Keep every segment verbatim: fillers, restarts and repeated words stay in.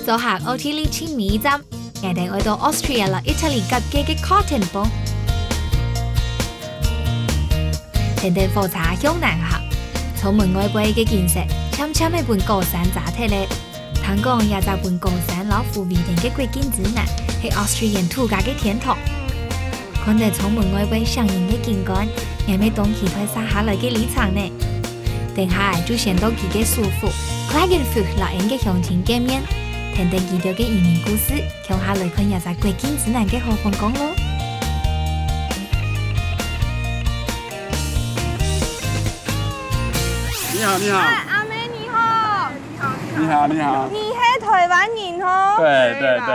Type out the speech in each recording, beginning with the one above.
到下奧地利盡尾站，𠊎兜愛到Austria摎Italy交界个Kartenbund。跈等火車向南行，窗門外背个景色，漸漸仔分高山遮忒咧。聽講這隻分高山摎湖圍等个國境之南，係Austrian度假个天堂。看著窗門外背醒人个景觀，𠊎乜當期待續下來个旅程呢。 等下就先到佢个首府Klagenfurt摎𫣆个鄉親見面，聽等佢兜个移民故事，共下來看這隻國境之南个好風光囉。你好，你好。哎，阿妹你好。你好，你好。你係臺灣人吼？對，對，對，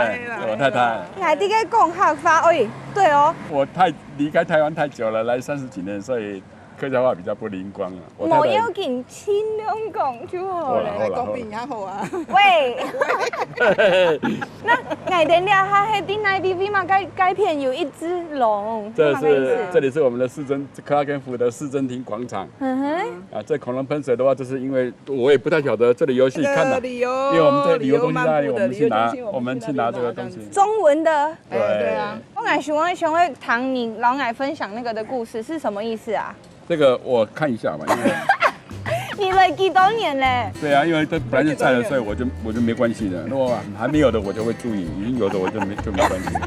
我太太。你還在該講客話，哎，對哦。我太，離開臺灣太久了，來三十幾年，所以 客家話比較不靈光啊。我太太無要緊，盡量講就好了。好啦，好啦，講比你較好啊。喂，該𠊎兜這下係在哪位位嘛？該，該片有一隻龍，這是，什麼意思？這裡是我們的市政，克拉根福的市政廳廣場。嗯哼。啊，這恐龍噴水的話，就是因為我也不太曉得這裡遊戲看了，那個旅遊，因為我們這旅遊中心在哪裡，旅遊漫步的我們去拿，旅遊中心，我們去拿這個東西。中文的。對。哎，對啊。𠊎想愛，想愛聽你摎𠊎分享那個的故事，是什麼意思啊？ 這個我看一下吧，因為你來幾多年咧？對啊，因為這本來就在了，所以我就，我就沒關係的。如果還沒有的，我就會注意；已經有的，我就沒，就沒關係。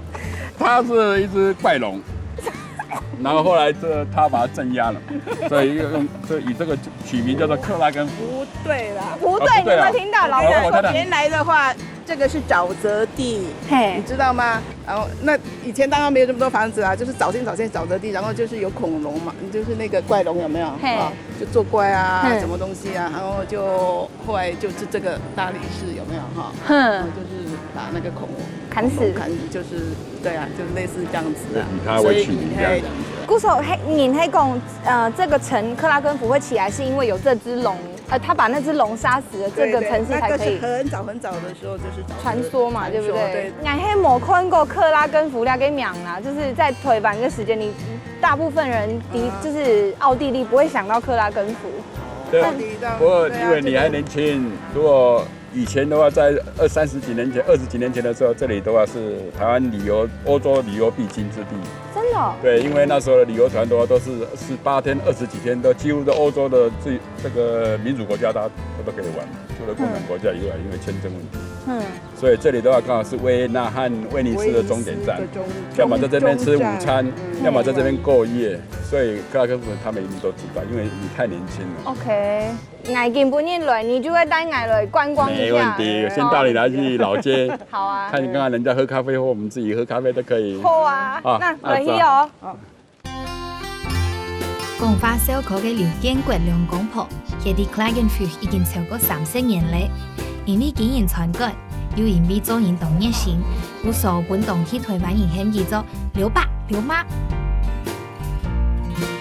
它是一隻怪龍，然後後來這，他把它鎮壓了，所以用，所以以這個取名叫做克拉根福。不對啦。不對，啊，不對啊。你有沒有聽到？老師說，我，我太太。原來的話，這個是沼澤地，嘿。你知道嗎？然後那以前當然沒有這麼多房子啊，就是早先早先沼澤地，然後就是有恐龍嘛，就是那個怪龍有沒有？嘿。啊，就作怪啊，嗯。什麼東西啊，然後就後來就是這個大理寺有沒有哈？哼。然後就是把那個恐龍砍死。恐龍砍，就是，對啊，就類似這樣子啊。以它為取名這樣。所以，嘿。故所，嘿，你還講，呃，這個城克拉根福會起來，是因為有這隻龍。 呃，他把那隻龍殺死了，這個城市才可以。對，對，那個是很早很早的時候，就是早期的傳說嘛，對不對？傳說，對。𠊎係無看過克拉根福這個名啦，就是在臺灣的時間，你大部分人的，啊。就是奧地利不會想到克拉根福。對，但不過因為你還年輕，對啊，對啊。如果以前的話，在二三十幾年前、二十幾年前的時候，這裡的話是臺灣旅遊、歐洲旅遊必經之地。 真的哦？對，因為那時候的旅遊團的話，都是十八天、二十幾天，都幾乎都歐洲的最，這個民主國家，大家都可以玩，除了共產國家以外，因為簽證問題。嗯。所以這裡的話，剛好是維也納和威尼斯的終點站，威尼斯的終，要麼在這邊吃午餐，終站，嗯。要麼在這邊過夜，所以克拉根福他們一定都知道，因為你太年輕了。OK。 𠊎今晡日來，你就會帶𠊎來觀光一下。沒問題，先帶你來去老街，好啊。看你看看人家喝咖啡，或我們自己喝咖啡都可以。好啊，啊，那來去哦。那走。講話笑科个劉建國梁公婆，歇在Klagenfurt已經超過三十年咧。因為經營餐館，又因為做人當熱心，故所分當地臺灣人喊佢做劉爸、劉媽。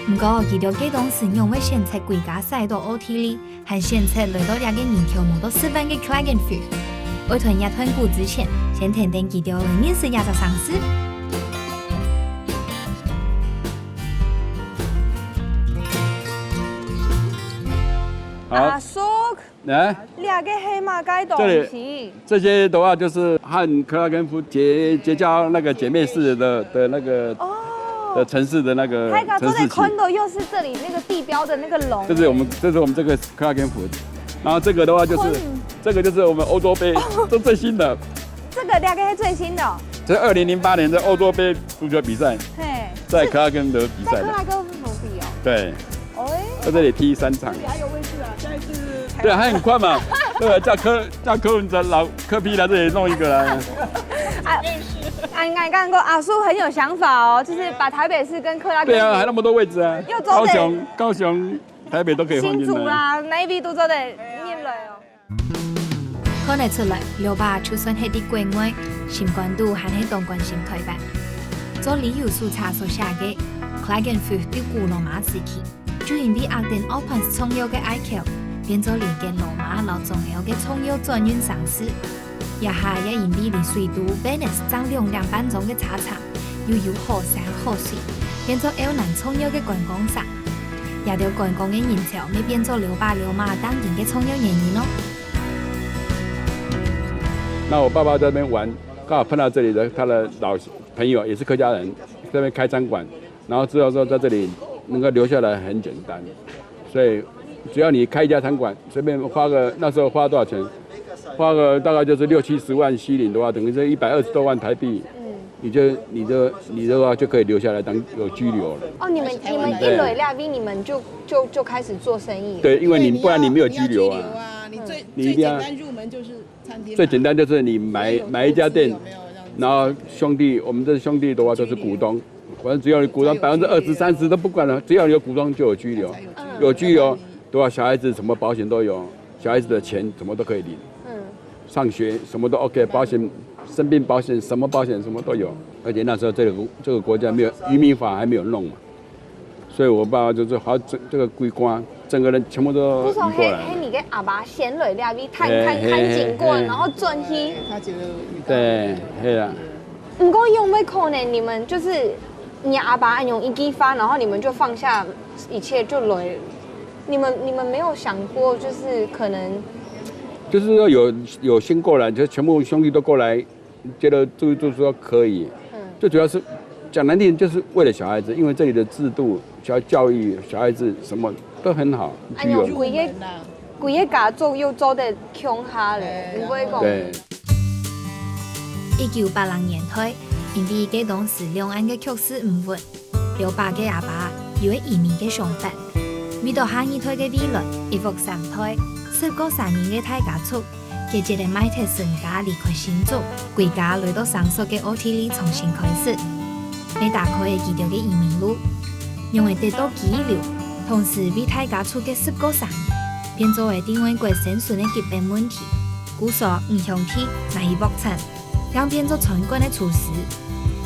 毋過，佢兜該當時仰會選擇歸家徙到奧地利， 還選擇來到這個人口無到十萬个Klagenfurt。愛揣這段古之前，先跈等佢兜來認識這隻城市。好。阿叔，來。這個係麼个東西？這裡，這些的話就是和克拉根福結，結交那個姐妹市的，的那個，哦。的城市的那個，大家都在城市旗。看到又是這裡那個地標的那個龍。這是我們，這是我們這個 克拉根福。然後這個的話就是，嗯。這個就是我們歐洲盃，哦。這最新的。這個大概是最新的哦。這二零零八年的歐洲盃足球比賽，嘿。在克拉根福比賽的。在克拉根福比哦。對。哦。在這裡踢三場。這裡還有位置啊，現在是台灣。對，還很寬嘛。對，叫柯，叫柯文哲老柯P來這裡弄一個啦。啊，啊，你看，看過阿叔很有想法哦，就是把台北市跟克拉根福，對啊，還那麼多位置啊。又走得，高雄，高雄 台北都可以放進來。新竹啦，哪位都做得入來哦。看得出來，劉爸就算係在國外，心肝肚還係當關心台灣。照旅遊手冊所寫个，Klagenfurt對古羅馬時期，就因為握等Alphons重要个隘口，變做連結羅馬摎中歐个重要轉運城市。這下也因為離水都Venice正兩點半鐘个車程， 又有好山好水，變做歐南重要个觀光城。這兜觀光个人潮乜變做劉爸劉媽當今个重要原因哦。那我爸爸在那边玩，刚好碰到这里的他的老朋友，也是客家人，在那边开餐馆，然后知道说在这里能够留下来很简单，所以只要你开一家餐馆，随便花个那时候花多少钱，花个大概就是六七十万西林的话，等于是一百二十多万台币，你就你就你的话就可以留下来当有居留了。哦，你们你们一来这边，你们就就就开始做生意了。对，因为你不然你没有居留啊。啊，你最你一定要最简单入门就是餐厅嘛，最简单就是你买买一家店，然后兄弟，我们这兄弟的话都是股东，反正只要你股东百分之二十、三十都不管了，只要有股东就有居留，有居留的话，小孩子什么保险都有，小孩子的钱什么都可以领，嗯，上学什么都 OK，保险生病保险什么保险什么都有，而且那时候这个这个国家没有移民法还没有弄嘛，所以我爸爸就是好这这个归瓜，整个人全部都不是哦，移过来了。嘿嘿，你跟阿爸先来这边探嘿探探经过，嘿嘿然后转去。他觉得你对，对啊。不过因为可能你们就是你阿爸用一句话，然后你们就放下一切就来。你们你们没有想过，就是可能就是说有有先过来，就全部兄弟都过来，觉得住一住说可以，最主要是讲难听，就是为了小孩子，因为这里的制度、小教育、小孩子什么都很好，哎具有呦，贵个贵个家族又做得穷下嘞，不会讲。对。一九八零年代，因为該當時兩岸个局勢毋穩，劉爸个阿爸有个移民个想法，為到下二代个未來，一屋三代，十過三人个大家族，結結个賣忒身家離開新竹，歸家來到生疏个奧地利重新開始。 也打開了佢兜个移民路。因為得到居留，同時為大家族个十過三人，變做了在外國生存个基本問題。故所，你兄弟拿去屋產，正變做餐館个廚師。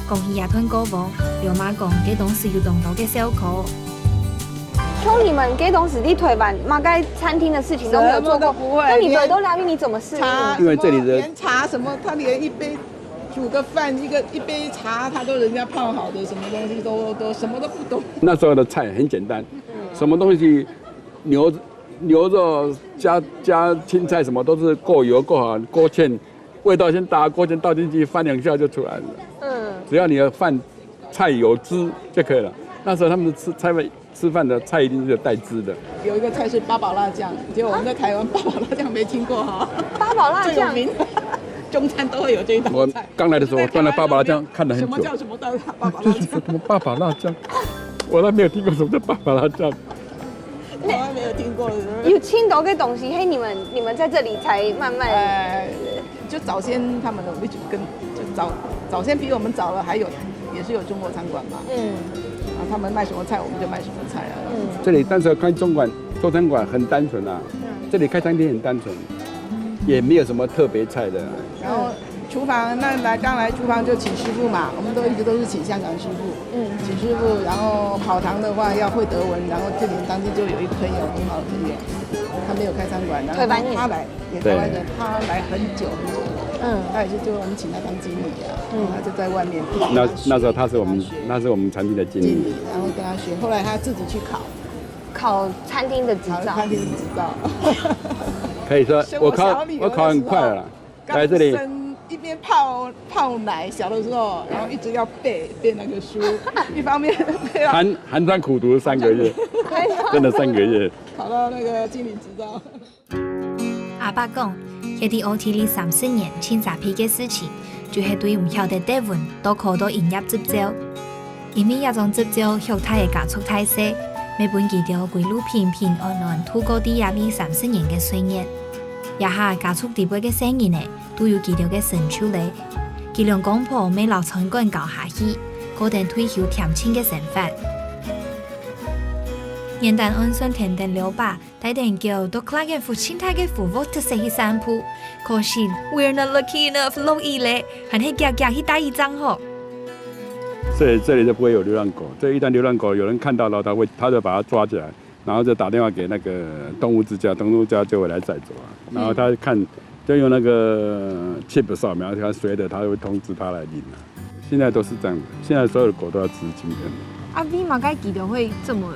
講起這段過往，劉媽講，該當時有當多个笑科。像你们这东西在台湾，嘛该餐厅的事情都没有做过，什么都不会那你来到那边你怎么适应？茶，因为这里的什么连茶什么，他连一杯煮个饭，一个一杯茶，他都人家泡好的，什么东西都都什么都不懂。那时候的菜很简单，什么东西牛牛肉加加青菜什么都是过油过好勾芡，味道先打勾芡倒进去翻两下就出来了。嗯，只要你的饭菜有汁就可以了。那时候他们吃菜饭吃饭的菜一定是有带汁的。有一个菜是八宝辣酱，结果我们在台湾八宝辣酱没听过哈，八宝辣酱，最有名，中餐都会有这一道我菜。刚来的时候，我端了八宝辣酱看了很久什么，叫什么叫八宝这是辣酱？什么八宝辣酱？我都没有听过什么叫八宝辣酱。从来没有听过的。有听到个东西，嘿，你们你们在这里才慢慢。呃，就早先他们的跟就早早先比我们早了，还有也是有中国餐馆嘛。嗯，啊，他们卖什么菜，我们就卖什么菜啊。嗯，这里当时开中馆做餐馆很单纯啊，这里开餐厅很单纯，也没有什么特别菜的啊。然后厨房那来刚来厨房就请师傅嘛，我们都一直都是请香港师傅，嗯请师傅，然后跑堂的话要会德文，然后这里当地就有一个朋友很好的朋友，他没有开餐馆，然后台湾人他来也台湾人，他来很久很久，嗯，他也是就我们请他当经理啊，他就在外面那那时候他是我们那是我们餐厅的经理经理，，然后跟他学，后来他自己去考考餐厅的执照。考餐厅执照。可以说生活我考小旅游我考很快了啦，来这里刚生一边泡泡奶，小的时候，然后一直要背背那个书，一方面背到寒寒窗苦读三个月，真的三个月。考到那个经理执照。阿伯講，歇在奧地利三十年，盡沙鼻个事情，就係對毋曉得德文，到考到營業執照。因為這張執照，畜大个家族大細，乜分佢兜歸路平平安安度過在這位三十年个歲月。這下家族裡背个細人仔，都有佢兜个成就咧。佢兩公婆乜摎餐館搞下去，過等退休恬靜个生活。元旦暗算天頂溜吧， 帶等狗到Klagenfurt盡大个湖屋特色去散步。可惜，we're not lucky enough，落雨咧，還係遽遽去帶雨正好。所以这里就不会有流浪狗。这一旦流浪狗有人看到了，他会他就把它抓起来，然后就打电话给那个动物之家，动物之家就会来载走啊。然后他看，就用那个 chip 扫描，他随着他会通知他来领啊。现在都是这样的，现在所有的狗都要植晶片。啊，为嘛该佢兜会这么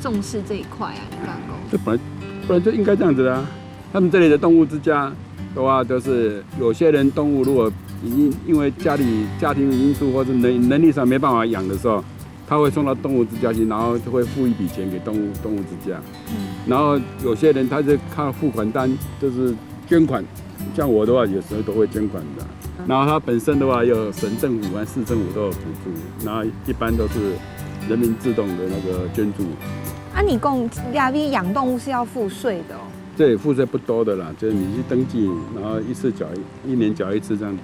重视这一块啊？你敢讲？这本来本来就应该这样子的啊。他们这里的动物之家，的话，就是有些人动物如果已经因为家里家庭因素或是能能力上没办法养的时候，他会送到动物之家去，然后就会付一笔钱给动物动物之家。然后有些人他是看付款单，就是捐款，像我的话，有时候都会捐款的。然后他本身的话，有省政府和市政府都有补助，然后一般都是人民自动的那个捐助。啊，你讲两位养动物是要付税的哦？这也付出不多的啦，就是你去登记，然后一次缴一，一年缴一次这样子。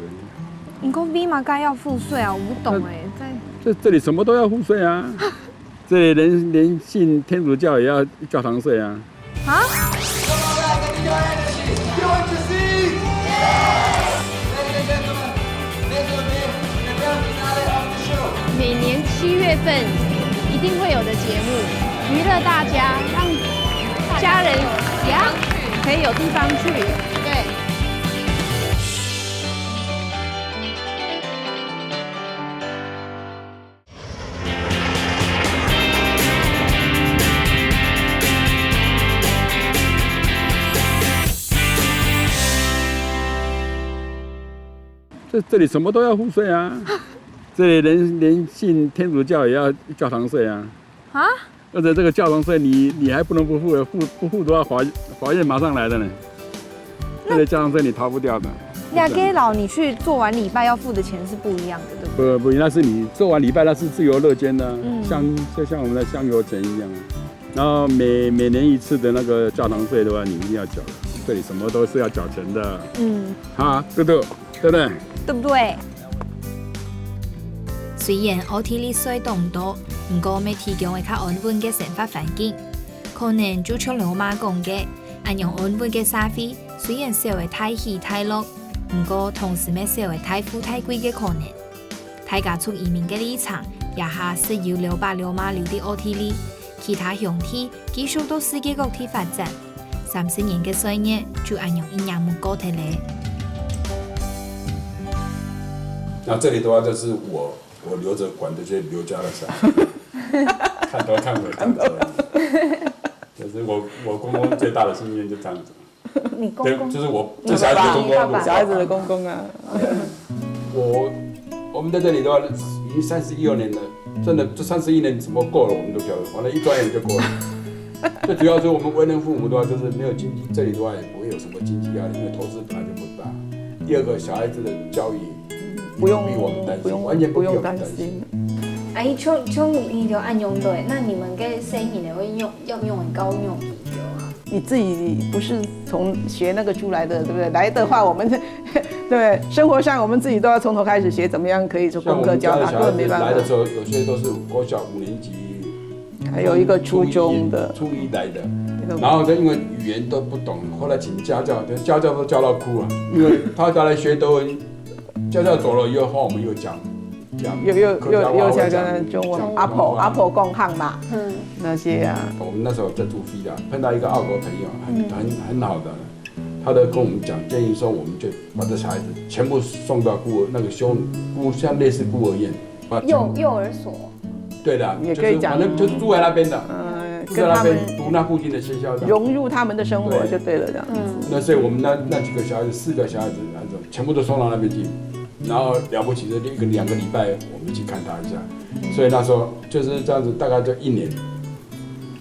你讲为嘛该要付税啊？我不懂哎，在这这里什么都要付税啊，这里连连信天主教也要教堂税啊。啊？每年七月份一定会有的节目，娱乐大家，让家人呀可以有地方去。对。这这里什么都要付税啊，这里连连信天主教也要教堂税啊。啊？而且这个教堂税你你还不能不付，付不付的话，法法院马上来的呢。这个教堂税你逃不掉的。两个老你去做完礼拜要付的钱是不一样的，对不对？不不，那是你做完礼拜，那是自由乐捐的啊，像就像我们的香油钱一样啊。然后每每年一次的那个教堂费的话，你一定要缴，这里什么都是要缴钱的。嗯，啊，对不对？对不对？对不对？虽然奧地利稅當多，毋過乜提供个較安穩个生活環境。可能就像羅馬講个，恁樣安穩个社會，雖然少个大起大落，毋過同時乜少个大富大貴个可能。大家族移民个歷程，這下係由老爸老媽留在奧地利，其他兄弟繼續到世界各地發展。三十年个歲月就恁樣一眼目過忒咧。那這裡的話，就是我我留着管這些留家的小孩，看頭看尾看到的，就是我我公公最大的心願就這樣子。你公公就是我这小孩子的公公，小孩子的公公啊。我我们在这里的话，已经三十一二年了，真的这三十一年怎么过了，我们都不晓得，反正一转眼就过了。最主要是我们为人父母的话，就是没有经济，这里的话也不会有什么经济压力，因为投资本来就不大。第二个，小孩子的教育不用不必我们担心，不用完全不必我们担心。不用担心。哎，就就你就恁樣對，那你們个細人會用要用教育佢啊？你自己不是從學那個出來的，對不對？來的話，我們對生活上我們自己都要從頭開始學，怎麼樣可以做功課教他，像我們家的小孩子根本沒辦法。来的时候，有些都是国小五年级，還有一個初中的，初一来的，那个然后他因为语言都不懂，后来请家教，家教都教到哭啊，因为他他来学德文，家教走了以后，我们又讲讲又又客家话又又或讲讲中文讲阿婆话阿婆讲行嘛，嗯，那些啊，我们那时候在住Vida，碰到一个澳国朋友，很很很好的，他都跟我们讲，建议说我们就把这小孩子全部送到孤儿那个修孤像类似孤儿院，把幼幼儿所，对的，也可以讲就是反正就是住在那边的，呃，住在那跟他们边读那附近的学校这样。融入他们的生活对就对了，这样子。嗯，那所以我们那那几个小孩子，四个小孩子那种，全部都送到那边去，然后了不起的一个两个礼拜，我们去看他一下。所以那时候就是这样子，大概就一年，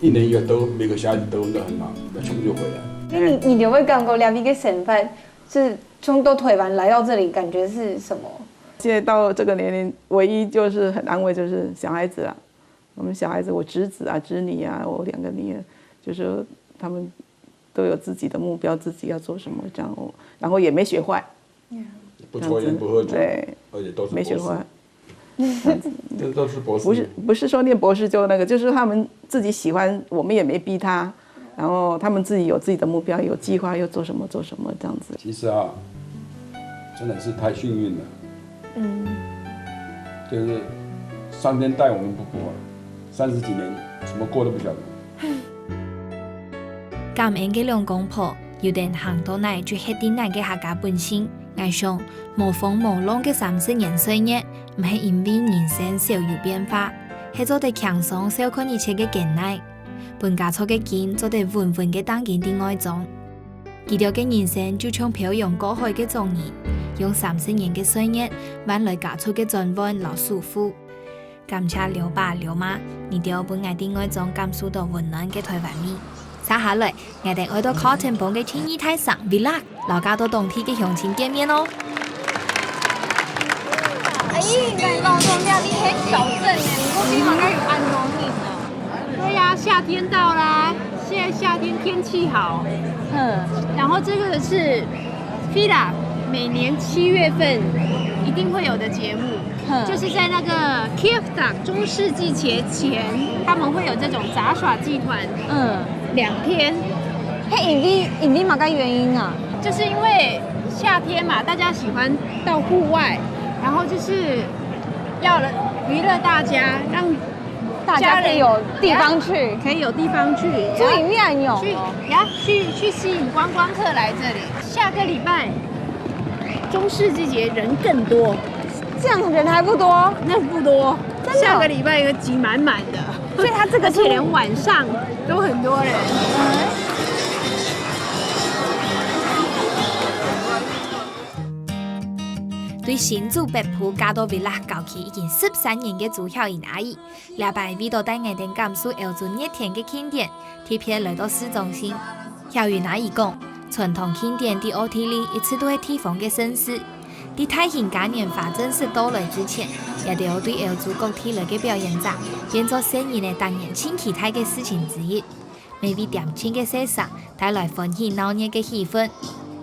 一年以后都每个小孩子都都很好，那全部就回来。那你你有沒有感覺兩位个生活是從到台灣來到這裡，感覺是什麼？现在到这个年龄，唯一就是很安慰，就是小孩子啊，我们小孩子，我侄子啊、侄女啊，我两个女儿，就是说他们都有自己的目标，自己要做什么这样，然后也没学坏，不抽烟不喝酒，对，而且都是没学博士坏。这都是博士。不是不是说念博士就那个，就是他们自己喜欢，我们也没逼他，然后他们自己有自己的目标，有计划，要做什么做什么这样子。其实啊，真的是太幸运了。嗯，就是上天待我们不薄，三十几年怎么过都不晓得。感恩个兩公婆，有等行到哪就歇到哪个客家本性。𠊎想，無風無浪个三十年歲月，毋係因為人生少有變化，係做得輕鬆笑看一切个艱難，分家族个根做得穩穩个釘根在外庄。佢兜个人生就像漂洋過海个種人，用三十年个歲月換來家族个轉換摎守護。感謝劉爸劉媽，你兜分𠊎在外中感受到溫暖个台灣味。接下來，𠊎兜愛到Cotton Bond个第二大城Vlorë，摎較多當地个鄉親見面哦。哎，你講到這裡很小鎮呢，你都比我還有安東尼呢。對呀，夏天到啦，現在夏天天氣好。嗯。然後這個是Vlorë，每年七月份一定會有的節目，嗯。就是在那個Kiev中世紀節前，他們會有這種雜耍劇團，嗯。兩天。嘿，因為，因為麼个原因啊？就是因為夏天嘛，大家喜歡到戶外，然後就是要娛樂大家，讓大家可以有地方去。可以有地方去，最靚哦。去呀，去去吸引觀光客來這裡。下個禮拜中世紀節人更多，這樣人還不多？那不多，真的哦。下個禮拜又擠滿滿的，所以他這個是而且連晚上都很多人。對新竹北埔嫁到Vlorë郊區已經十三年个朱曉雲阿姨， 這擺為著帶𠊎兜感受歐洲熱天个慶典，特別來到市中心。曉雲阿姨講，傳統慶典在奧地利一直都係地方个盛事。在大型嘉年華正式到來之前，這兜對歐洲各地來个表演者，變做細人仔逐年盡期待个事情之一。 每位點慶个細聲，帶來歡喜鬧熱个氣氛。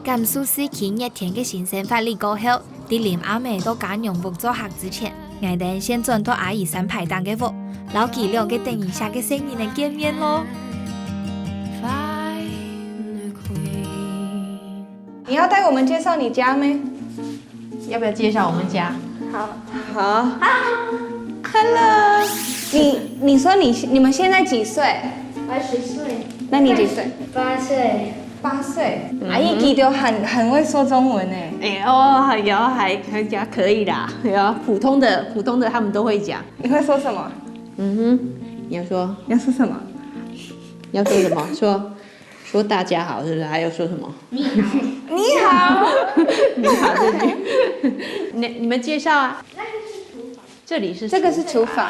感受市區熱天个新生活力過後，在臨暗仔到家娘屋做客之前，𠊎兜先轉到阿姨三排頂个屋，摎佢兩個等一下个細人仔見面咯。你要帶我們介紹你家咩？ 要不要介紹我們家？好。好。Hello。你，你說你，你們現在幾歲？我十歲。那你幾歲？八歲。八歲。阿姨佢兜很，很會說中文欸。哎，哦，還有，還，還可以啦，有普通的，普通的他們都會講。你會說什麼？嗯哼，你要說，你要說什麼？你要說什麼？說，說大家好，是不是？還要說什麼？你好。你好。你好，對不對？你，你們介紹啊。這裡是廚房。這個是廚房。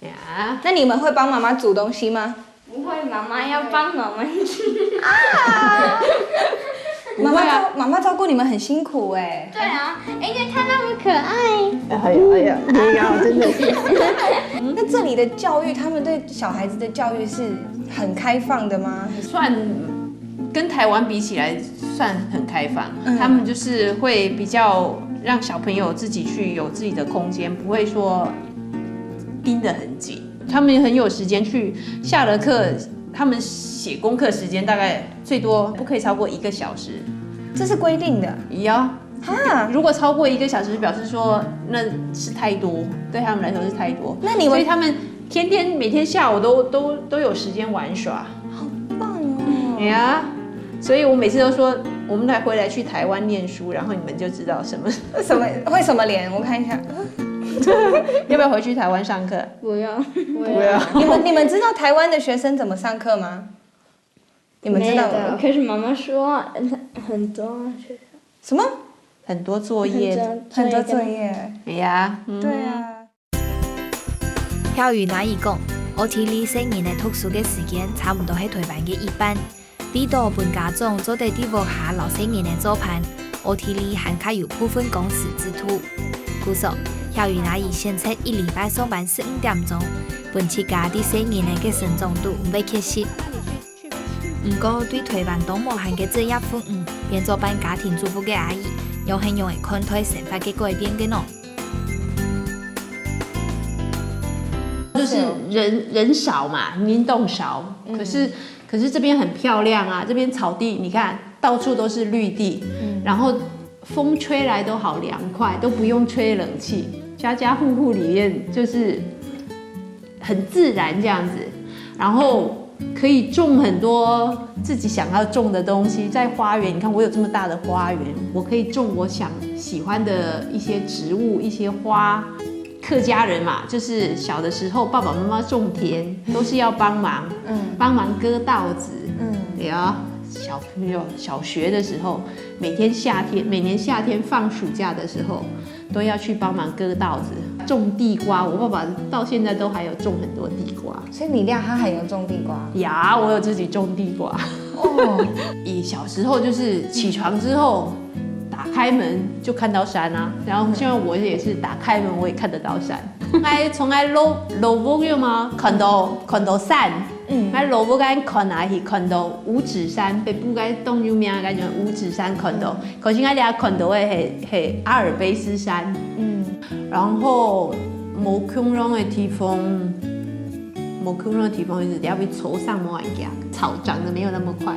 呀。那你們會幫媽媽煮東西嗎？不會，媽媽要幫我們煮。啊！媽媽照，不會啊。媽媽照顧你們很辛苦欸。對啊，因為她那麼可愛。哎呀，哎呀，哎呀，真的是。那這裡的教育，他們對小孩子的教育是很開放的嗎？算，跟台灣比起來，算很開放。嗯。他們就是會比較讓小朋友自己去有自己的空間，不會說盯得很緊。他們很有時間去，下了課，他們寫功課時間大概最多不可以超過一個小時。這是規定的。有。哈。如果超過一個小時，表示說那是太多，對他們來說是太多。那你們，所以他們天天，每天下午都，都，都有時間玩耍。好棒哦。呀，所以我每次都說，我們來，回來去台灣念書，然後你們就知道什麼。什麼，會什麼臉？我看一下。要不要回去台灣上課？不要。不要。你們，你們知道台灣的學生怎麼上課嗎？你們知道嗎？沒有，可是媽媽說，很，很多學校。什麼？很多作業。很多，很多作業。哎呀，嗯。對啊。曉雲阿姨講，奧地利細人仔讀書个時間差毋多係台灣个一半。為著分家長做得在屋下摎細人仔做伴，奧地利還較有部分工時制度。故所，曉雲阿姨選擇一禮拜上班十五點鐘，分自家在細人仔个成長肚毋會缺席。 毋過，對台灣當無閒个職業婦女，變做半家庭主婦个阿姨，又係仰仔看待生活个改變个呢？就是人，人少嘛，人動少，嗯。可是，可是這邊很漂亮啊，這邊草地，你看，到處都是綠地，嗯。然後風吹來都好涼快，都不用吹冷氣，家家戶戶裡面就是 很自然這樣子，然後可以種很多自己想要種的東西，在花園，你看我有這麼大的花園，我可以種我想喜歡的一些植物、一些花。客家人嘛，就是小的時候爸爸媽媽種田都是要幫忙，嗯。幫忙割稻子，嗯。對啊，小朋友小学的时候，每天夏天，每年夏天放暑假的时候，都要去帮忙割稻子、种地瓜。我爸爸到现在都还有种很多地瓜。所以你家还有种地瓜？呀，我有自己种地瓜。哦，以小时候就是起床之后，打开门就看到山啊，然后现在我也是打开门我也看得到山。从来从来落落雨有吗？看到看到山，嗯，那落雨个看啊，是看到五指山，北部个当有名个叫五指山看到，可是我这看到的是是阿尔卑斯山，嗯，然后无共样的地方。我看到的地方一直要被抽上摸一下，草长得没有那么快。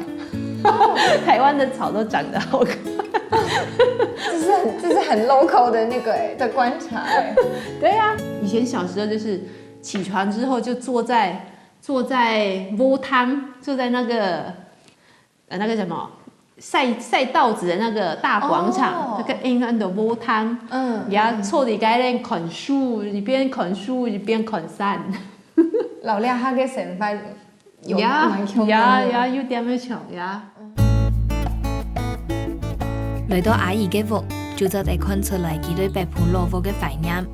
台湾的草都长得好看。这是很这是很 local 的那个哎的观察哎。对啊，以前小时候就是起床之后就坐在坐在窝汤，坐在那个呃那个什么晒晒稻子的那个大广场，哦那个应该的窝汤，嗯，然后坐在那边看书，一边看书一边看山。老两下个生活有呀蛮像呀呀，的。有点仔像呀。來到阿姨个屋，就做得看出來佢對北部老屋个懷念。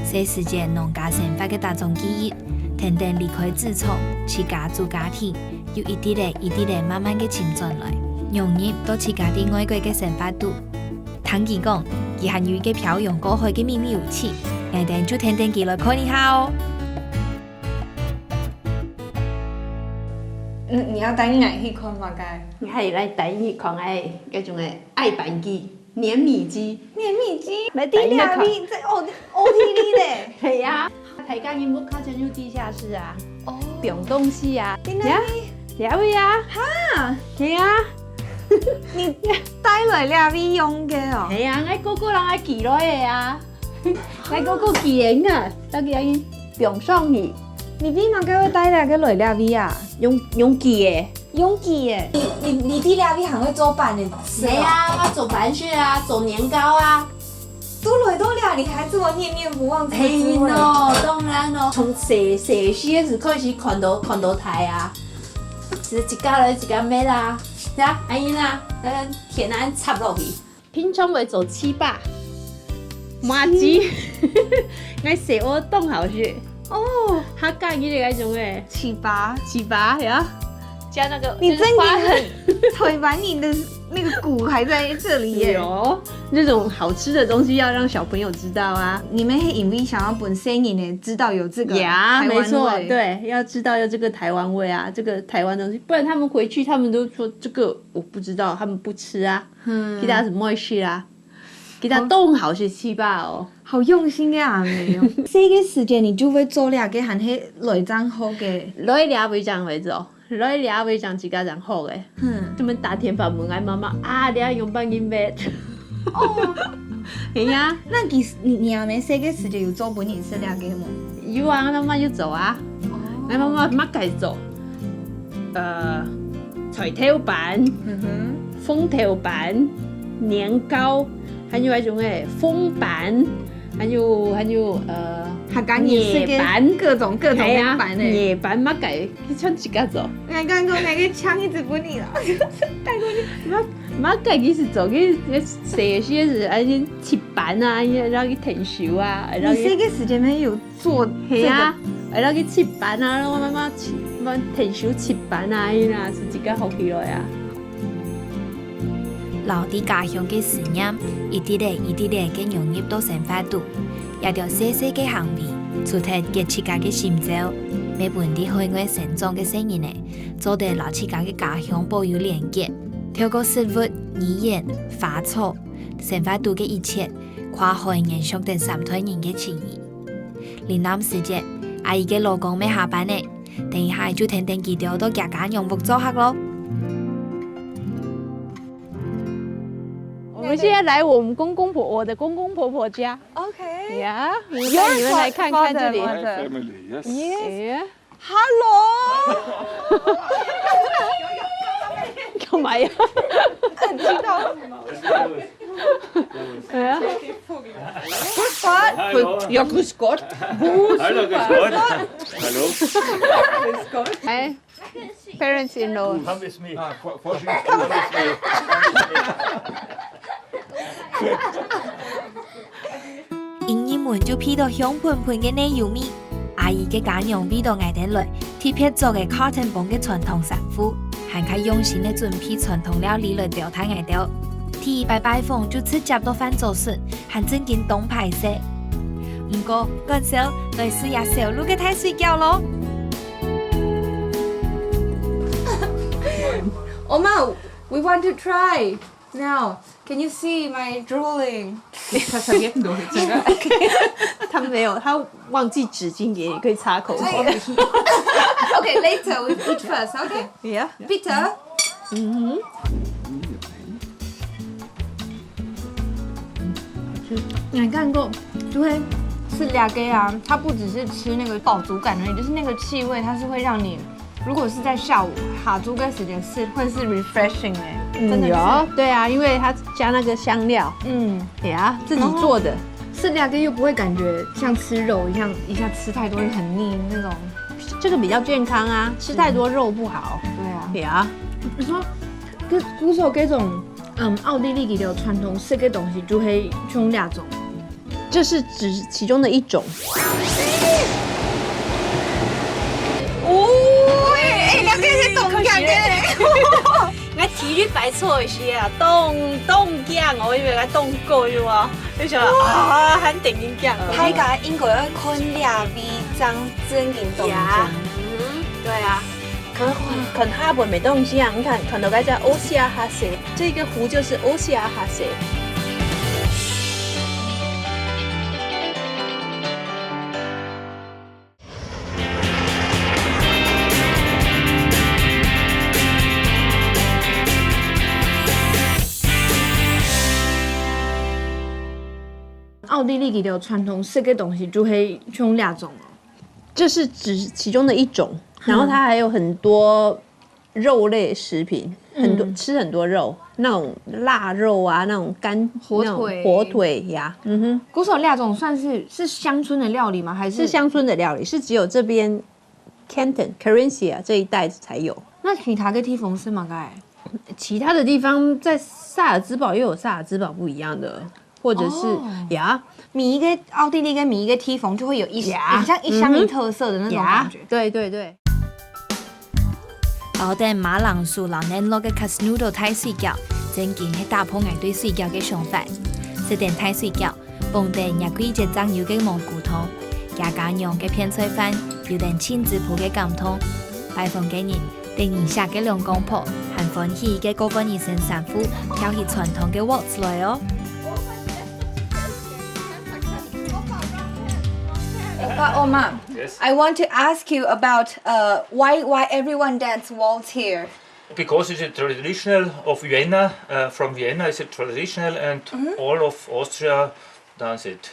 細時節農家生活个打種記憶，跈等離開紙廠，自家組家庭，又一滴仔一滴仔慢慢个尋轉來，融入到自家在外國个生活肚。聽佢講，佢還有一個漂洋過海个祕密武器，𠊎等就跈等佢來看一下哦。嗯，你要帶𠊎去看麼个？你還來帶你看哎，該種个愛粄機、黏米機，黏米機，來帶你看你這O O T D的。係呀，大家人屋下就有地下室啊，哦，放東西啊，你那呀，這位啊，哈，係啊，你帶來這位用个哦？係啊，𠊎哥哥人愛寄來个啊，𠊎哥哥寄个啊，大家人放上去，你為麼个會帶這个來這位啊？用用寄个。用寄个。你你你在這位還會做粄个？係啊，我做粄屑啊，做年糕啊。都來到這，你還這麼念念不忘這個滋味。係咯，當然咯，從細細時開始看到看到大啊，係自家來自家搣啊，呀，恁樣啊，嗯，田恁插落去。平常會做粢粑、麻糬，𠊎細學當好食。哦，客家人个該種个粢粑，粢粑呀，加那個你真的就是花生很台灣人的那個骨還在這裡耶。有那種好吃的東西要讓小朋友知道啊。你們是因為想要分細人仔知道有這個呀，台灣味。沒錯，對，要知道有這個台灣味啊，這個台灣東西，不然他們回去他們都說這個我不知道，他們不吃啊，嗯其他什麼會吃啊，其他都很好吃，粢粑哦。好用心个阿姆哦。細个時節你就會做這個，還係來正學个。來這位正會做，來這位正自家正學个。嗯，他們打電話問𠊎媽媽啊，你愛用半斤杯。哦，係呀，那其實你你阿姆細个時節有做分你食這個無？有啊，𠊎媽媽有做啊，𠊎媽媽麼个做，呃，菜頭粄、嗯哼，紅豆粄、年糕，還有那種誒紅粄，還有還有呃，客家人食艾粄个各種各種係啊，粄誒。艾粄麼个，佢全自家做。我剛剛講那個槍一直分你了，帶過去。麼个佢係做，佢佢細个時節係恁樣切粄啊，然後去𢯭手啊，然後去你細个時節沒有做這個？係啊，然後去切粄啊，然後慢慢切，慢慢𢯭手切粄啊，恁樣啊，係自家學起來啊。留在家鄉个思念，一滴仔一滴仔个融入到生活肚。這兜細細个行為，除忒佢自家个心照，乜分在海外成長个細人仔，做得摎自家个家鄉保有連結，透過食物、語言、花草、生活肚个一切，跨海延續等三代人个情誼。嶺南時節，阿姨个老公乜下班了，等一下就跈等佢兜到厥家娘屋做客咯。我們現在來我們公公婆我的公公婆婆家 OK，呀，我們帶你們來看看這裡。 Your father, Family, yes. Yes. 耶， Hello，幹嘛呀？你知道什麼？對啊， Good spot. Hello. Ja, grüß Gott. Hallo, grüß Gott. Hallo. Hi. parents-in-law. Come with me. Ah, for, for sure. Come with me. 𫣆俚門就鼻著香噴噴个奶油味，阿姨个家娘為著𠊎兜來，特別著个cotton幫个傳統衫褲，還較用心个準備傳統料理來招待𠊎兜。第一擺拜訪就直接到飯桌脣，還正經當歹勢。毋過，感謝來食這燒滷个大水餃囉。Oma, we want to try now. Can you see my drooling? 他没有，他忘记纸巾也可以擦口水。Okay, later we eat first. Okay. Yeah. Peter. 嗯哼。你看过，就会吃两个啊，它不只是吃那个饱足感而已，就是那个气味，它是会让你，如果是在下午下晝个时间吃，会是refreshing哎、真的是。有，对啊，因为它加那个香料，嗯，对啊，自己做的。吃两个又不会感觉像吃肉一样，一下吃太多就很腻那种。这个比较健康啊，吃太多肉不好。对啊。对啊。你说，跟古早这种，嗯，奥地利个传统食个东西，就会像那种。这是只其中的一种。哦，哎、哎，两个是同样的。 𠊎第一擺坐个時啊，當，當驚哦，因為𠊎當高又啊，就想啊，還等緊驚。大家應該要看這位正正經當驚。呀，嗯，對啊。看，看下背沒東西啊，你看，看到該隻オシアハセ，這個湖就是オシアハセ。 奧地利佢兜傳統食个東西就係像這種哦。这是只其中的一种，然后它还有很多肉类食品，很多，嗯。吃很多肉，那种腊肉啊，那种干，火腿。那种火腿呀，嗯哼。古早这种算是，是乡村的料理吗？还是？是乡村的料理，是只有这边 Canton、Carinthia 这一带才有。那其他个地方是嘛个？其他的地方在萨尔茨堡又有萨尔茨堡不一样的，或者是，哦。呀，每一个奥地利跟每一个地方就会有一，呀，很像一乡一特色的那种感觉。嗯哼。呀，对，对，对。包等马铃薯摎奶酪个Casnudo大水饺，正经係打破𠊎对水饺个想法。食等大水饺， 傍等若季节正有个蘑菇汤，厥家娘个片菜饭，有等親子鋪个感動。拜訪个人，等人惜个兩公婆，還歡喜个過換一身衫褲，跳起傳統个waltz來哦。Opa, Oma, yes. I want to ask you about uh, why why everyone dance waltz here. Because it's a traditional of Vienna, uh, from Vienna, it's a traditional, and all of Austria dance it.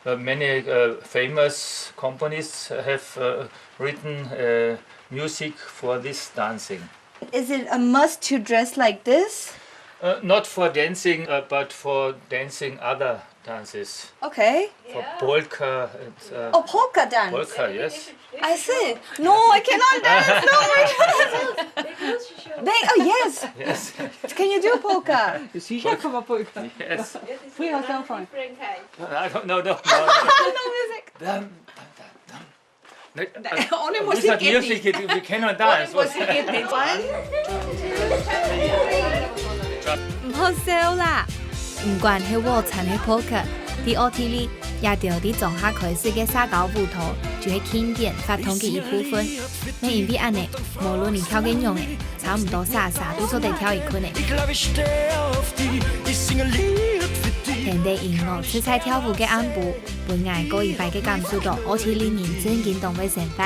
Uh, many uh, famous companies have uh, written uh, music for this dancing. Is it a must to dress like this? Uh, not for dancing, uh, but for dancing other dances. Okay. For polka and uh, oh, polka dance. Polka, yes. I see. No, I cannot dance. No, I cannot. They, oh yes. Yes. Can you do polka? Polka. Polka. Yes. Free yourself from. I don't know. No, no, no. No music. Dum, dum, dum, dum. No, uh, only without music, it, we cannot dance. Only music, it. 毋好笑啦！毋管係waltz還係polka，在奧地利，這兜在莊下開始个社交舞蹈，就係慶典活動个一部分。乜因為恁呢，無論你跳个仰仔，差毋多儕儕都做得跳一睏仔。跈等音樂自在跳舞个暗晡，分𠊎過一擺个感受到奧地利人正經當會生活。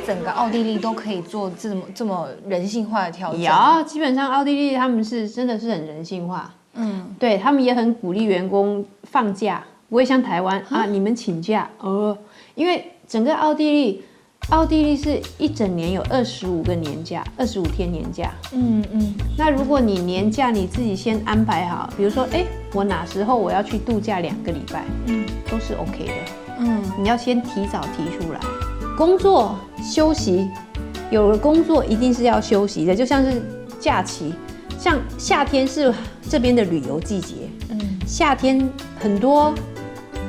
整个奥地利都可以做这么这么人性化的调整。有，基本上奥地利他们是真的是很人性化。嗯，对，他们也很鼓励员工放假，不会像台湾啊，你们请假，呃，因为整个奥地利，奥地利是一整年有二十五个年假，二十五天年假。嗯嗯，那如果你年假你自己先安排好，比如说，哎，我哪时候我要去度假两个礼拜，嗯，都是 OK 的。 嗯，你要先提早提出来。工作、休息，有了工作一定是要休息的，就像是假期，像夏天是这边的旅游季节，嗯，夏天很多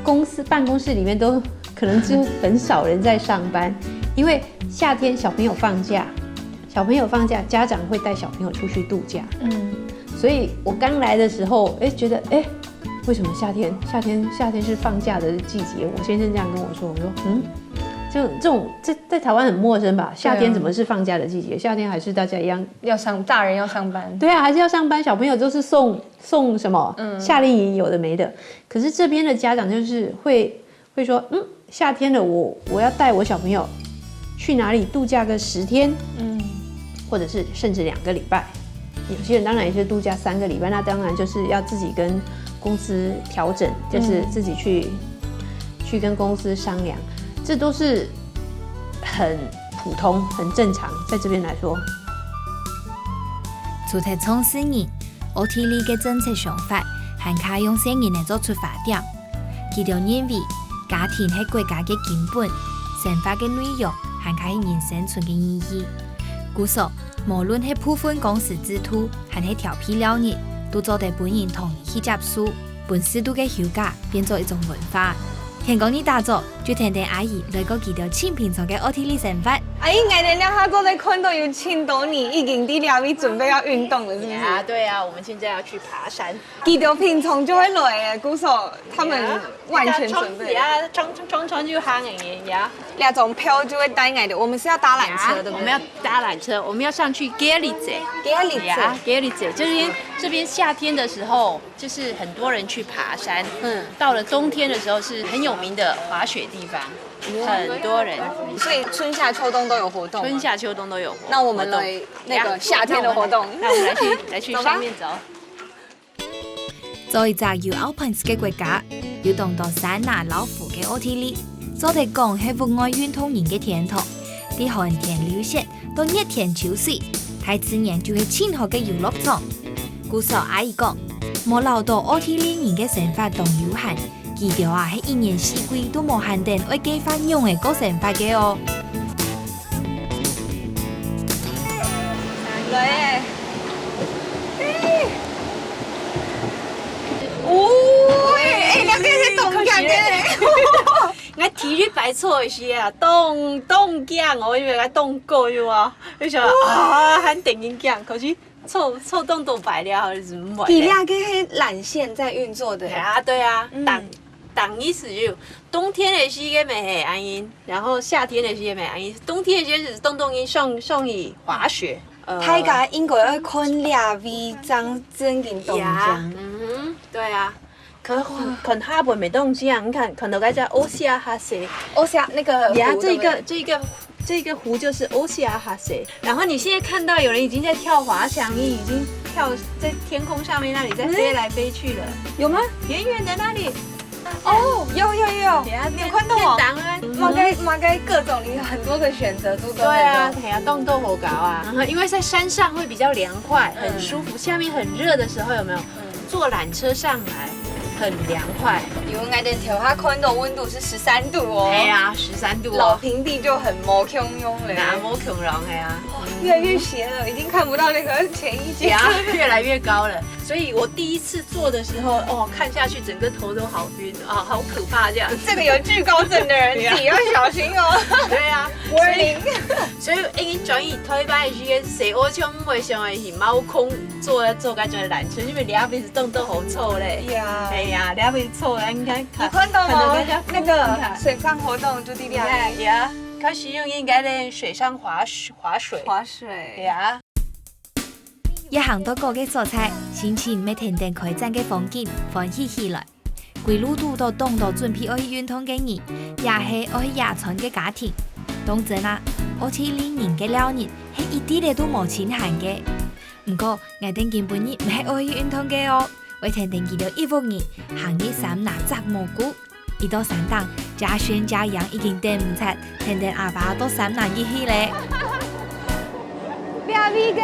公司办公室里面都可能就很少人在上班，因为夏天小朋友放假，小朋友放假，家长会带小朋友出去度假，嗯，所以我刚来的时候，哎，觉得哎。为什么夏天？夏天夏天是放假的季节。我先生这样跟我说，我说嗯，就这种在在台湾很陌生吧？夏天怎么是放假的季节？夏天还是大家一样要上，大人要上班。对啊，还是要上班，小朋友就是送送什么夏令营，有的没的。可是这边的家长就是会会说，嗯，夏天了，我我要带我小朋友去哪里度假个十天，嗯，或者是甚至两个礼拜。有些人当然也是度假三个礼拜，那当然就是要自己跟公司调整，就是自己去、去跟公司商量，这都是很普通、很正常，在这边来说。除忒創始人奧地利个政策想法，還較用細人仔做出發點。佢兜認為，家庭係國家个根本，生活个內容還較係人生存个意義。故所，無論係部分工時制度， 還係調配尞日，都做得分人同意去接受，分適度个休假變做一種文化。天光日打早，就跈等阿姨來過佢兜盡平常个奧地利生活。阿姨，𠊎兜這下做得看到有盡多人已經在這位準備要運動了，是不是？啊，對啊，我們現在要去爬山。佢兜平常就會來誒，故所他們完全準備。呀，常常常常就行誒呀。那種票就會帶𠊎兜，我們是要搭纜車，對不對？我們要搭纜車，我們要上去 Galice。 Galice。 呀，Galice，這邊這邊夏天的時候，就是很多人去爬山，嗯，到了冬天的時候是很有名的滑雪地方，很多人。所以春夏秋冬都有活动嗎？春夏秋冬都有活动。那我們來那個夏天的活動。那我們來去來去上面走。 做一隻有Alpines个國家，有當多山啊摎湖个奧地利，做得講係戶外運動人个天堂。對寒天流雪到熱天泅水，大自然就係盡好个遊樂場。故所阿姨講，無恅著奧地利人个生活當悠閒，佢兜啊係一年四季都無閒等愛計畫仰仔過生活个哦。 來誒！哦，誒，誒，了解係凍腳个。𠊎第一擺坐个時啊，當當驚哦，因為𠊎當高喲啊，就想啊，還當緊驚，可是坐坐當多擺了，就是毋會。佢這个係纜線在運作的。啊，對啊，當當意思就冬天个時節乜係恁樣，然後夏天个時節乜恁樣。冬天个時節係當當人上上去滑雪。 大家應該愛看這位正正經當靚。嗯哼，對啊。看看下背乜當靚，你看看到該隻Ossia Hasse。哦，是啊，那個呀，湖這個這個這個湖就是Ossia Hasse。然後你現在看到有人已經在跳滑翔翼，已經跳在天空上面那裡在飛來飛去了。有嗎？遠遠的那裡。哦，有有有，等下你有看到嗎？當然。馬該馬該各種，你有很多的選擇，都都對啊，很多。等下凍凍好搞啊。然後因為在山上會比較涼快，很舒服。下面很熱的時候有沒有？坐纜車上來，很涼快。有，𠊎兜頭下看到溫度是十三度哦。哎呀，十三度哦，老平地就很無共樣了。那無共樣哎呀。越來越斜了，已經看不到那個前一節。呀，越來越高了。所以我第一次坐的時候，哦，看下去整個頭都好暈啊，好可怕這樣。這個有懼高症的人自己要小心哦。對啊， Warning。所以已經轉去台北个時間，細我就毋會想要去貓空坐坐該種纜車，因為你那邊是凍凍好臭嘞。呀哎呀，你那邊臭，應該你看到嗎？那個水上活動就在那裡。呀，開始用應該在水上滑滑水。滑水。呀。 一行到該个所在，心情乜跈等開展个風景歡喜起來。歸路堵到當多準備愛去運動个人，也係愛去野餐个家庭。當真啊，奧地利人个尞日係一滴仔都無清閒个。毋過，𠊎兜今晡日毋係愛去運動个哦，會跈等佢兜一屋人行入山林摘蘑菇。 一到山頂，嘉軒嘉陽已經等毋掣，跈等阿爸到山林入去咧。這你个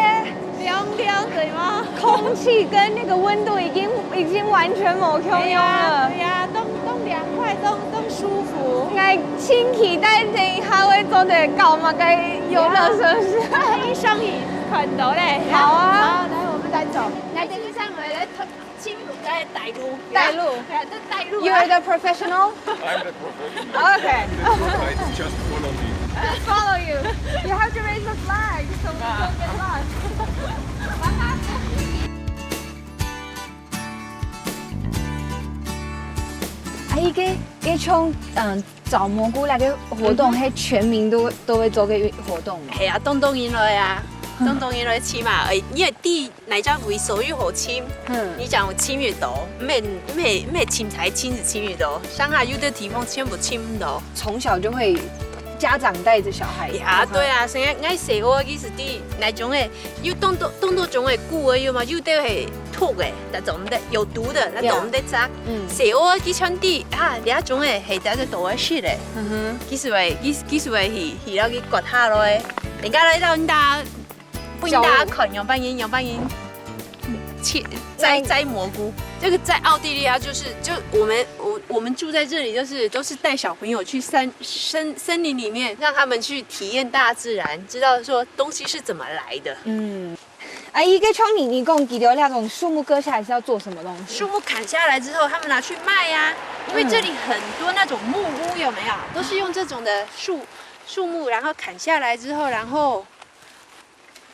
涼涼，對嗎？空氣跟那個溫度已經，已經完全無共樣了。對呀，對呀，當，當涼快，當，當舒服。𠊎盡期待等一下會做得搞麼个遊樂設施。哎，上去看到咧。好啊。好，來，我們來走。來，等一下，我們來 親，來帶路。帶路。哎，這帶路啊。You're the professional? I'm the professional. Okay. It's just follow me. Just follow you. You have to raise the flag so we don't get lost. 啊，一个，一个像，嗯，找蘑菇那个活动，嗯哼。係全民都，都會做个活動嗎？係啊，當多人來啊，嗯。當多人來尋啊，哎，因為第 哪隻位所有好尋，嗯。你想尋得到，毋係，毋係，毋係凊彩尋就尋得到，鄉下有个地方全部尋毋到。從小就會，家長帶著小孩。呀，嗯哼。對啊，所以𠊎細个其實對哪種个，有當多，當多種个菇个有嘛，有个係毒个，那種个有毒个，那種个食。嗯。細个佢全知啊，這種个係大家都愛食个。嗯哼。其實會，其，其實會去，去了去割下來，人家來到你家 分大家看，仰般形，仰般形，切，摘，摘蘑菇。這個在澳大利亞就是，就我們，我，我們住在這裡，就是都是帶小朋友去山，森，森林裡面，讓他們去體驗大自然，知道說東西是怎麼來的。嗯。啊，一个像你，你講，佢兜那種樹木割下來是要做什麼東西？樹木砍下來之後，他們拿去賣啊，因為這裡很多那種木屋，有沒有？都是用這種的樹，樹木，然後砍下來之後，然後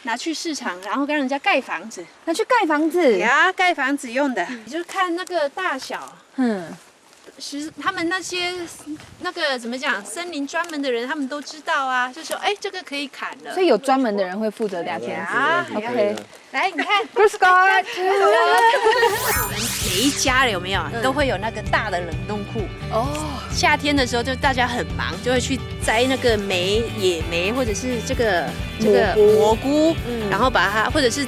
拿去市場，然後跟人家蓋房子。拿去蓋房子？呀，蓋房子用的。你就看那個大小。嗯。其實他們那些，那個怎麼講，森林專門的人，他們都知道啊，就說，哎，這個可以砍了。所以有專門的人會負責聊天。呀，OK。來，你看。Bruce Scott。我們每一家有沒有，嗯。都會有那個大的冷凍庫。 哦。夏天的時候就大家很忙，就會去摘那個莓、野莓，或者是這個，這個蘑菇。蘑菇，嗯。然後把它，或者是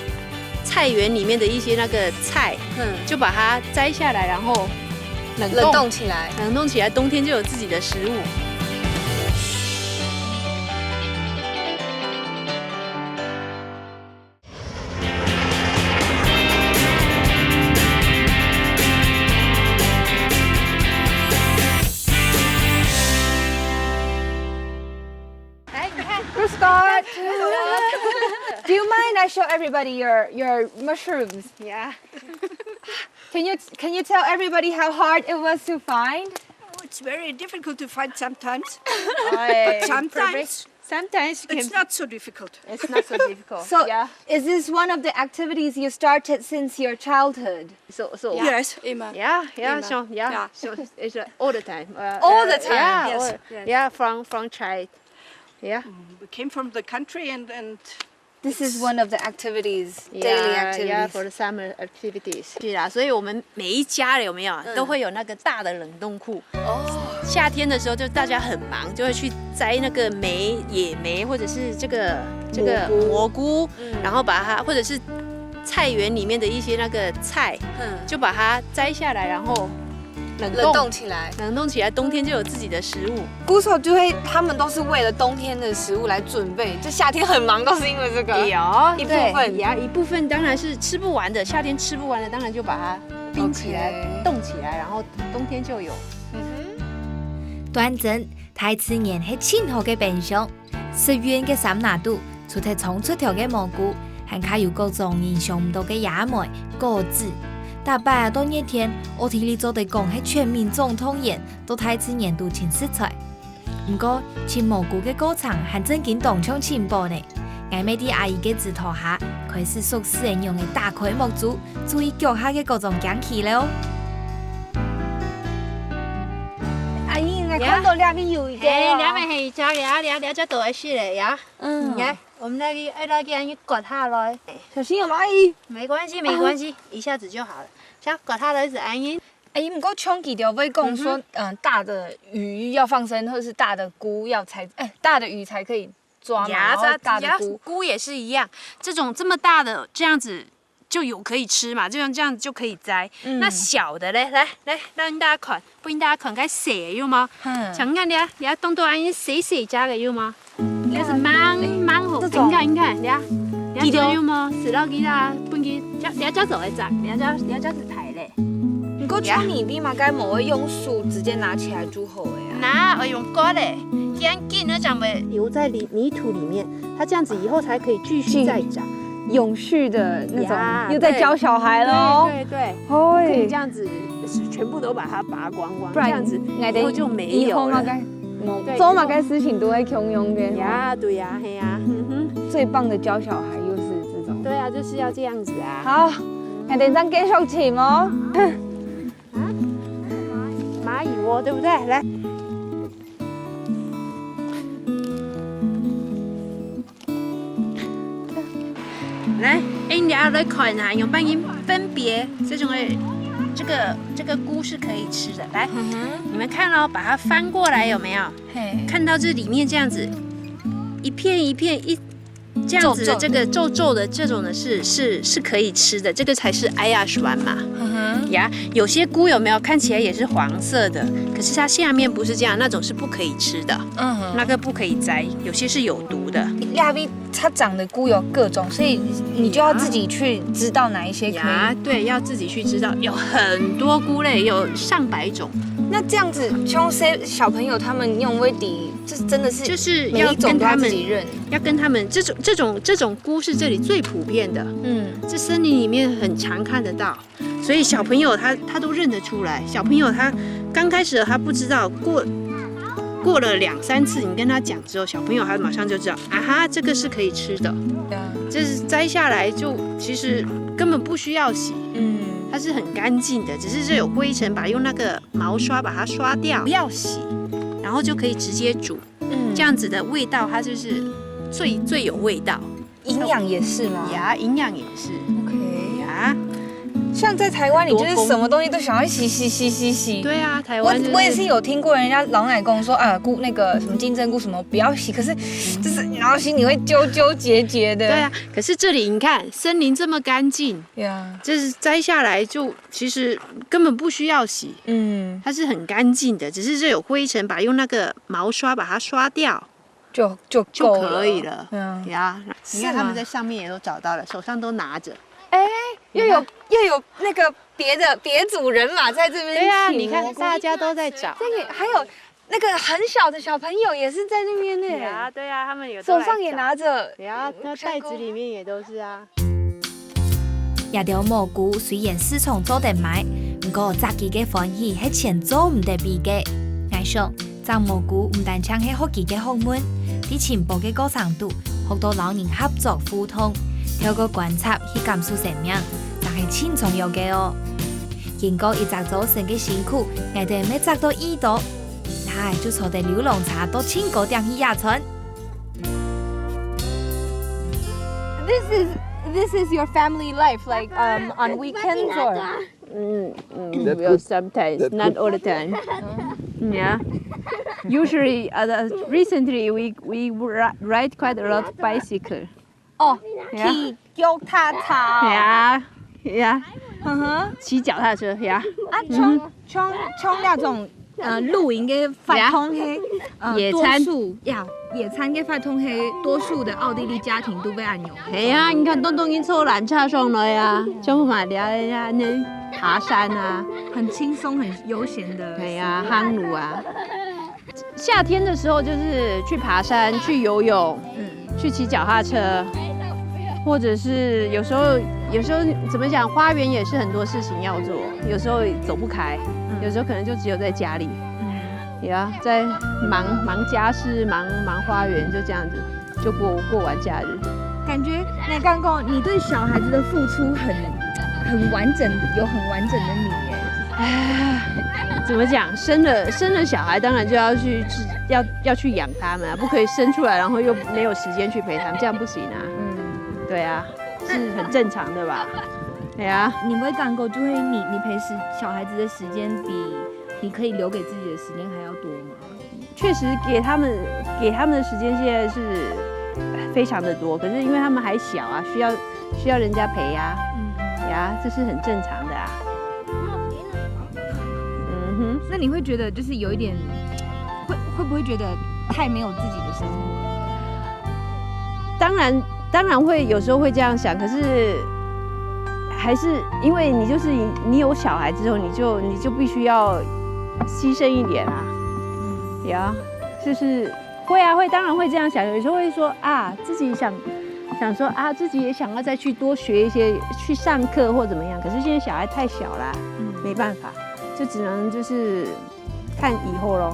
菜園裡面的一些那個菜，嗯。就把它摘下來，然後冷凍。冷凍起來。冷凍起來，冬天就有自己的食物。 來，你看。Bruce Scott. Do you mind I show everybody your, your mushrooms? Yeah. Can you, can you tell everybody how hard it was to find? Oh, it's very difficult to find sometimes. But sometimes Sometimes it can, it's not so difficult. It's not so difficult. So, yeah. Is this one of the activities you started since your childhood? So, so. Yeah. Yes, Emma. Yeah, yeah, Emma. So, yeah. Yeah. So, it's, uh, all the time. Uh, all the time. Yeah, yes, all, yes. Yeah, from, from child. Yeah. Mm, we came from the country and, and This is one of the activities, daily activities. Yeah, yeah, for the summer activities. 是啊，所以我們每一家有沒有，嗯。都會有那個大的冷凍庫。哦。夏天的時候就大家很忙，就會去摘那個莓、野莓，或者是這個，這個蘑菇。蘑菇，嗯。然後把它，或者是菜園裡面的一些那個菜，嗯。就把它摘下來，然後 冷凍。冷凍起來。冷凍起來，冬天就有自己的食物。故所就會，他們都是為了冬天的食物來準備，就夏天很忙，都是因為這個。有，一部分。對，也一部分當然是吃不完的，夏天吃不完的，當然就把它冰起來，OK。凍起來，然後冬天就有。嗯哼。斷真，大自然係盡好个冰箱。 十月个三拿肚，除忒沖出條个蘑菇，還較有各種人想毋到个野莓、果子。逐擺啊到熱天，奧地利做得講係全民總動員，到大自然肚尋食材。毋過，尋蘑菇个過程還正經當像尋寶呢。𠊎乜在阿姨个指導下，開始熟識仰般个打開目珠，注意腳下个各種驚奇了哦。阿姨，𠊎看到這位有一個哦。嘿，這位係一隻个啊，這，這隻都係个呀。 嗯。你看，我們那個，哎，那個你割下來。小心有螞蟻。沒關係，沒關係，一下子就好了。像割下來是恁樣。哎，毋過像佢兜會講說，嗯哼。嗯，大的魚要放生，或者是大的菇要才，哎，大的魚才可以抓嘛，呀，然後大的菇。这，呀，菇也是一样，这种这么大的这样子就有可以吃嘛，就像这样子就可以摘。嗯。那小的嘞，来，来，让大家看，分大家看，看細个有無？嗯。像你看，你看，你看，當多恁樣細細隻个有無？你看是蠻，蠻好，这种。你看，你看，你看。你看有無？係落去啦，分佢，這這隻就會摘，這隻這隻係大咧。毋過像你，你嘛該無會用手直接拿起來就好了呀。那愛用割咧，這樣緊那種會留在泥泥土裡面，它這樣子以後才可以繼續再長。永續的那種，呀，又在教小孩了哦。對对对，不可以这样子全部都把它拔光光，不然这样子以后就没有了。以后嘛該，對，做嘛該事情都會共樣个。呀，對呀，嘿呀，嗯哼。最棒的教小孩又是这种。对啊，就是要这样子啊。好，那等一下繼續尋哦。啊，蚂蚁窝对不对？来。 來，哎，你要來看啊，用半音分別這種的，這個這個菇是可以吃的。來，你們看哦，把它翻過來有沒有？嘿，看到這裡面這樣子，一片一片一這樣子的這個皱皱的這種的是是是可以吃的，這個才是 ayashwan 嘛。嗯哼，呀，有些菇有沒有看起來也是黃色的，可是它下面不是這樣，那種是不可以吃的。嗯哼，那個不可以摘，有些是有毒的。亞比它长的菇有各种，所以你就要自己去知道哪一些可以。呀，对，要自己去知道，有很多菇类，有上百种。那这样子，像小朋友他们用 wedding，这真的是就是要每一种都要自己认。要跟他们，这种这种这种菇是这里最普遍的，嗯，这森林里面很常看得到，所以小朋友他他都认得出来。小朋友他刚开始他不知道，过过了两三次，你跟他讲之后，小朋友他马上就知道，啊哈，这个是可以吃的。对啊，就是摘下来就其实根本不需要洗，嗯，它是很干净的，只是这有灰尘，把用那个毛刷把它刷掉，不要洗，然后就可以直接煮。嗯，这样子的味道它就是最最有味道。营养也是吗？呀，营养也是。OK，呀，像在台湾，你就是什么东西都想要洗洗洗洗洗。对啊，台湾就是我我也是有听过人家老奶公说啊，菇那个什么金针菇什么不要洗，可是就是然后心里会纠纠结结的。对啊，可是这里你看，森林这么干净，呀，就是摘下来就其实根本不需要洗，嗯，它是很干净的，只是这有灰尘，把用那个毛刷把它刷掉。 就就就可以了。嗯，呀，你看他们在上面也都找到了，手上都拿着。哎，又有又有那个别的别组人马在这边。对呀，你看大家都在找。这个还有那个很小的小朋友也是在那边呢。呀，对呀，他们有手上也拿着。呀，那袋子里面也都是啊。 這兜蘑菇雖然市場做得買，毋過摘佢个歡喜係錢做毋得比个。𠊎想，摘蘑菇毋單淨係學佢个學問，在尋寶个過程肚，學到摎人合作互動，透過觀察去感受生命，正係盡重要个哦。經過一隻早晨个辛苦，𠊎兜乜摘到已多，下就坐等流浪茶到盡高點去野餐。 This is this is your family life, like um on weekends or? Mm, mm, well, sometimes, not all the time. Yeah. Usually, uh, recently we we ri- ride quite a lot of bicycle. 哦，騎腳踏車。Yeah, yeah. 嗯哼，騎脚踏车，yeah. 啊，像像像那种呃露营个活动，嘿，呃，野餐，多数呀，野餐个活动，嘿，多数的奥地利家庭都会恁样。系啊，你看，东东已经坐缆车上来啊，全部嘛聊一下那爬山啊，很轻松，很悠闲的。系啊，行路啊。夏天的时候就是去爬山、去游泳、嗯，去骑脚踏车，或者是有时候有时候怎么讲，花园也是很多事情要做，有时候走不开，有时候可能就只有在家里。 呀，在忙忙家事、忙忙花园，就这样子就过过完假日。感觉那刚刚你对小孩子的付出很很完整，有很完整的你耶。唉，怎么讲？生了生了小孩，当然就要去去要要去养他们啊，不可以生出来然后又没有时间去陪他们，这样不行啊。嗯，对啊，是很正常的吧？对啊。你会感觉就会你你陪时小孩子的时间比你可以留给自己的时间还要多吗？ 确实给他们给他们的时间现在是非常的多，可是因为他们还小啊，需要需要人家陪呀，嗯，呀，这是很正常的啊。嗯哼，那你会觉得就是有一点，会会不会觉得太没有自己的生活了？当然，当然会有时候会这样想，可是还是因为你就是你有小孩之后，你就你就必须要牺牲一点啊，呀，就是会啊会，当然会这样想，有时候会说啊，自己想想说啊，自己也想要再去多学一些，去上课或怎么样，可是现在小孩太小啦，没办法，就只能就是看以后咯。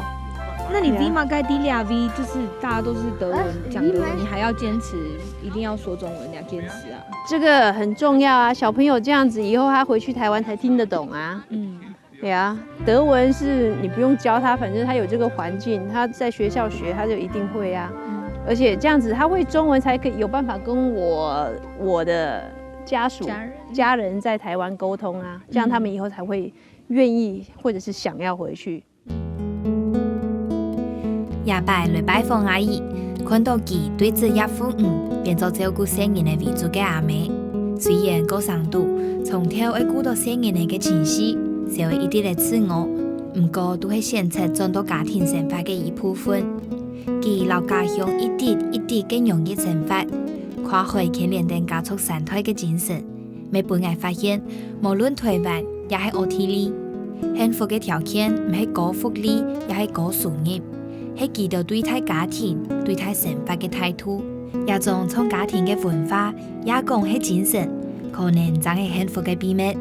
那你为嘛该地利亚 V 就是大家都是德文讲德文，你还要坚持一定要说中文，你要坚持啊？这个很重要啊，小朋友这样子以后他回去台湾才听得懂啊。嗯，对啊，德文是你不用教他，反正他有这个环境，他在学校学他就一定会啊。而且这样子他会中文才可以有办法跟我我的家属家人家人在台湾沟通啊，这样他们以后才会愿意或者是想要回去。夜擺來拜訪阿姨，看到佢對職業婦女變做照顧細人仔為主个阿姆，雖然過生肚，從頭愛顧到細人仔个情緒，少了一息个自我，毋過都係選擇轉到家庭生活个一部分。佢摎家鄉一息一息个融入生活，跨海牽連等家族三代个精神。 乜分𠊎發現，無論台灣也係奧地利，幸福个條件毋係高福利，也係高收入，係佢兜對待家庭、對待生活个態度。這種創家庭个文化，也講係精神，可能正係幸福个秘密。